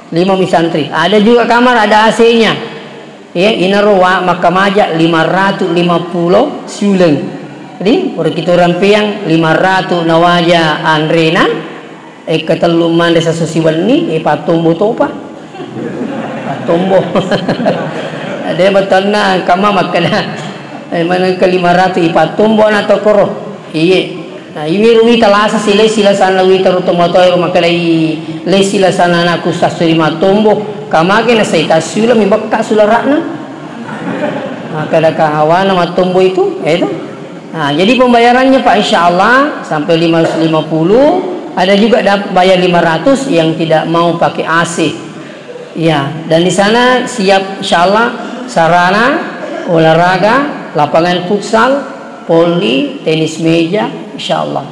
Lima mi santri. Ada juga kamar ada A C-nya. Ya, inaro wa makkamaja lima ratu lima pulo siuleng. Jadi, orang kita orang piang lima ratu nawaja anrena, eh, ketellu manre sasusi wenni, eh, patombo topa. Patombo. Ada betanna kama makkada. Eh, mana ke lima ratu ipatombo anak tokoro. Iye. Nah, iwi ruwi talasa silai silasanna wita ro tomatoa ro makkedai lesi lasana anakku sassuri matombo. Kamage na sai tassula mi bekka sulara'na. Makkeda kahawana matombo itu, ya itu. Nah, jadi pembayarannya Pak insya Allah sampai lima ratus lima puluh, ada juga dap- bayar lima ratus yang tidak mau pakai A C. Ya, dan di sana siap insya Allah sarana olahraga, lapangan futsal, voli, tenis meja, insya Allah.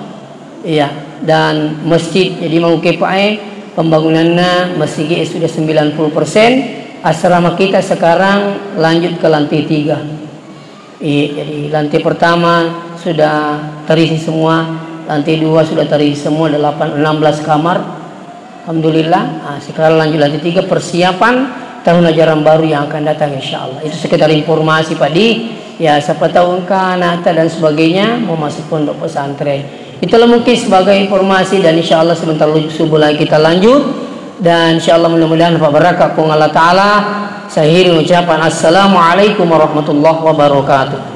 Iya, dan masjid. Jadi mau kepae pembangunannya masjid sudah sembilan puluh persen. Asrama kita sekarang lanjut ke lantai tiga. Iya, jadi lantai pertama sudah terisi semua, lantai dua sudah terisi semua, ada delapan, enam belas kamar. Alhamdulillah, ah, sekarang lanjut lantai tiga, persiapan tahun ajaran baru yang akan datang, insya Allah. Itu sekedar informasi, Pak Di. Ya, siapa tahu engkau, anakta, dan sebagainya mau masuk pondok pesantren. Itulah mungkin sebagai informasi, dan insya Allah sebentar lagi subuh lagi kita lanjut. Dan insya Allah mudah-mudahan Pak Barakah Puang Allah Ta'ala. Saya akhiri ucapan, Assalamualaikum warahmatullahi wabarakatuh.